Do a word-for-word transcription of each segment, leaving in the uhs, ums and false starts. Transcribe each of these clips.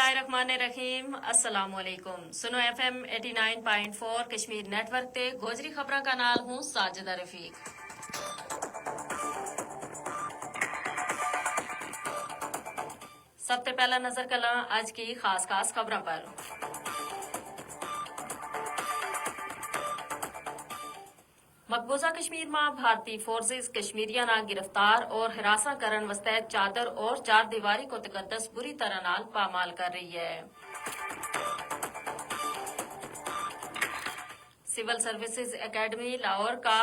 الرحمن الرحیم، السلام علیکم۔ سنو ایف ایم ایٹی نائن پوائنٹ فور کشمیر نیٹ ورک تے گوجری خبراں کا نال ہوں ساجدہ رفیق۔ سب تے پہلا نظر کلاں اج کی خاص خاص خبراں پر۔ مقبوضہ کشمیر ما بھارتی فورسز کشمیریاں نا گرفتار اور ہراساں کرن واسطے چادر اور چار دیواری کو تقدس بری طرح نال پامال کر رہی ہے۔ سول سروسز اکیڈمی لاہور کا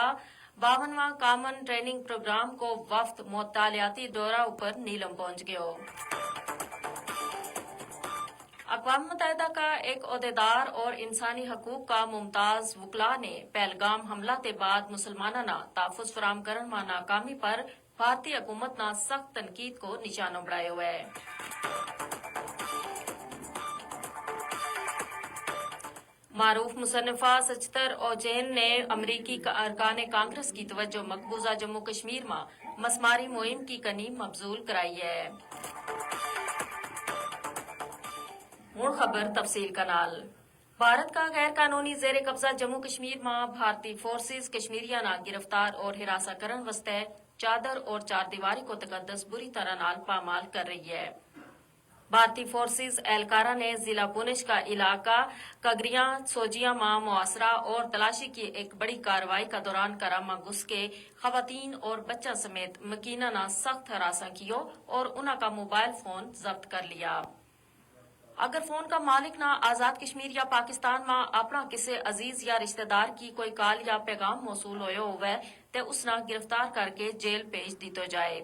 باونواں کامن ٹریننگ پروگرام کو وفد مطالعاتی دورہ اپر نیلم پہنچ گیو۔ اقوام متحدہ کا ایک عہدیدار اور انسانی حقوق کا ممتاز وکلا نے پہلگام حملہ تے بعد مسلماناں نا تحفظ فراہم کرن ما ناکامی پر بھارتی حکومت نا سخت تنقید کو نشانو بڑھایو ہے۔ معروف مصنفہ سچتر اوجین نے امریکی ارکان کانگریس کی توجہ مقبوضہ جموں کشمیر ما مسماری مہم کی کنی مبذول کرائی ہے۔ ہن خبر تفصیل کا نال۔ بھارت کا غیر قانونی زیر قبضہ جموں کشمیر ما بھارتی فورسز کشمیریاں نا گرفتار اور ہراساں کرن واسطے چادر اور چار دیواری کو تقدس بری طرح نال پامال کر رہی ہے۔ بھارتی فورسز اہلکاراں نے ضلع پونچھ کا علاقہ کگریاں سوجیاں ما محاصرہ اور تلاشی کی ایک بڑی کارروائی کا دوران کرا ما گھس کے خواتین اور بچہ سمیت مکینہ نا سخت ہراساں کیو اور انہاں کا موبائل فون ضبط کر لیا۔ اگر فون کا مالک نا آزاد کشمیر یا پاکستان ما اپنا کسے عزیز یا رشتہ دار کی کوئی کال یا پیغام موصول ہویو ہووے تے اس نا گرفتار کر کے جیل پیش دیتو جائے۔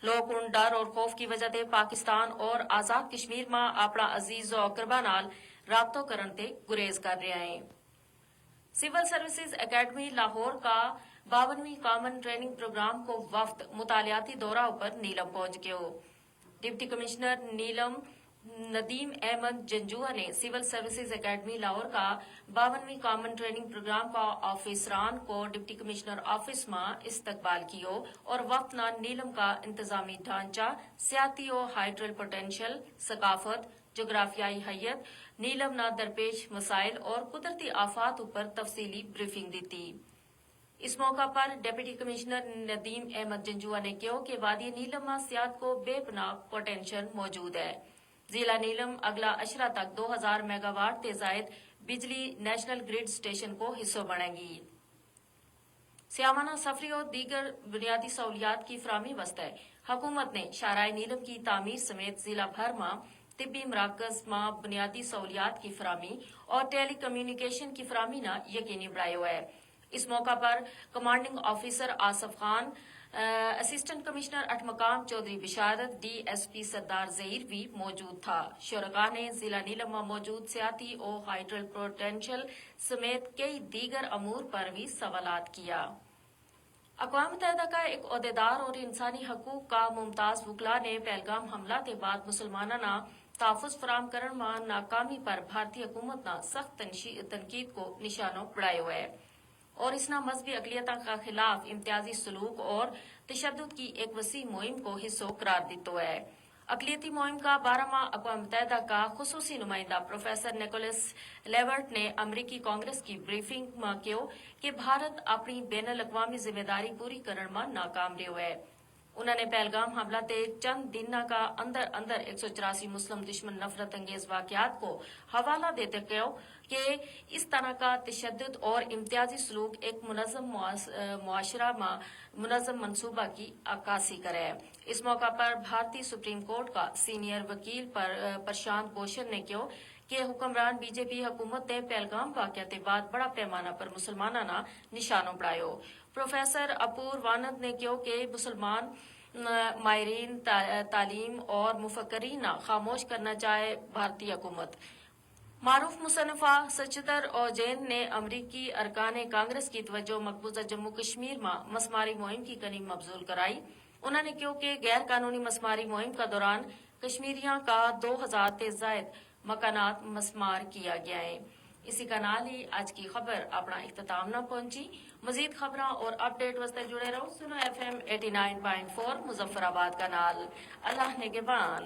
لوک ان ڈر اور خوف کی وجہ تے پاکستان اور آزاد کشمیر ما اپنا عزیز و اقربا نال رابطو کرن تے گریز کر رہیا ہیں۔ سول سروسز اکیڈمی لاہور کا باونویں کامن ٹریننگ پروگرام کو وفد مطالعاتی دورہ اپر نیلم پہنچ گیو۔ ڈپٹی کمشنر نیلم ندیم احمد جنجوہ نے سول سروسز اکیڈمی لاہور کا باونویں کامن ٹریننگ پروگرام کا آفیسران کو ڈپٹی کمشنر آفس ما استقبال کیو اور وفد نا نیلم کا انتظامی ڈھانچہ، سیاحتی و ہائیڈرل پوٹینشل، ثقافت، جغرافیائی حیت، نیلم نا درپیش مسائل اور قدرتی آفات اپر تفصیلی بریفنگ دتی۔ اس موقع پر ڈپٹی کمشنر ندیم احمد جنجوہ نے کہیو کہ وادی نیلم ما سیاحت کو بے پناہ پوٹینشل موجود ہے۔ ضلع نیلم اگلا اشرا تک دو ہزار میگاواٹ تے زائد بجلی نیشنل گرڈ سٹیشن کو حصو بنیں گی۔ سیاحانہ سفری اور دیگر بنیادی سہولیات کی فراہمی واسطے حکومت نے شاہراہ نیلم کی تعمیر سمیت ضلع بھر ما طبی مراکز ما بنیادی سہولیات کی فراہمی اور ٹیلی کمیونیکیشن کی فراہمی نا یقینی بنایو ہے۔ اس موقع پر کمانڈنگ آفیسر آصف خان، اسسٹنٹ کمشنر اٹھ مقام چوہدری بشارت، ڈی ایس پی سردار زہیر بھی موجود تھا۔ شرکا نے ضلع نیلم ما موجود سیاحتی و ہائیڈرل پوٹینشل سمیت کئی دیگر امور پر بھی سوالات کیا۔ اقوام متحدہ کا ایک عہدیدار اور انسانی حقوق کا ممتاز وکلا نے پہلگام حملہ تے بعد مسلماناں نا تحفظ فراہم کرن ما ناکامی پر بھارتی حکومت نا سخت تنقید کو نشانو بڑھایو ہے اور اس نا مذہبی اقلیتاں کا خلاف امتیازی سلوک اور تشدد کی ایک وسیع مہم کو حصو قرار دیتو ہے۔ اقلیتی مہم کا بارہ ما اقوام متحدہ کا خصوصی نمائندہ پروفیسر نکولس لیورٹ نے امریکی کانگریس کی بریفنگ ما کہیو کہ بھارت اپنی بین الاقوامی ذمہ داری پوری کرن ما ناکام رہیو ہے۔ انہاں نے پہلگام حملہ تے چند دناں کا اندر اندر ایک سو چوراسی مسلم دشمن نفرت انگیز واقعات کو حوالہ دیتے کہیو کہ اس طرح کا تشدد اور امتیازی سلوک ایک منظم معاشرہ ما منظم منصوبہ کی عکاسی کرے۔ اس موقع پر بھارتی سپریم کورٹ کا سینئر وکیل پرشانت بھوشن نے کہیو کہ حکمران بی جے پی حکومت نے پہلگام واقعہ تے بعد بڑا پیمانہ پر مسلماناں نا نشانو بنایو۔ پروفیسر اپور وانند نے کہیو کہ مسلمان ماہرین تعلیم اور مفکرین نا خاموش کرنا چاہے بھارتی حکومت۔ معروف مصنفہ سچتر اوجین نے امریکی ارکان کانگریس کی توجہ مقبوضہ جموں کشمیر ما مسماری مہم کی کنی مبذول کرائی۔ انہاں نے کہیو کہ غیر قانونی مسماری مہم کا دوران کشمیریاں کا دو ہزار تے زائد مکانات مسمار کیا گیا ہیں۔ اسی کا نال ہی اج کی خبر اپنا اختتام نہ پہنچی۔ مزید خبراں اور اپڈیٹ واسطے جڑے رہو سنو ایف ایم ایٹی نائن پوائنٹ فور مظفر آباد کا نال۔ اللہ نے کے بان۔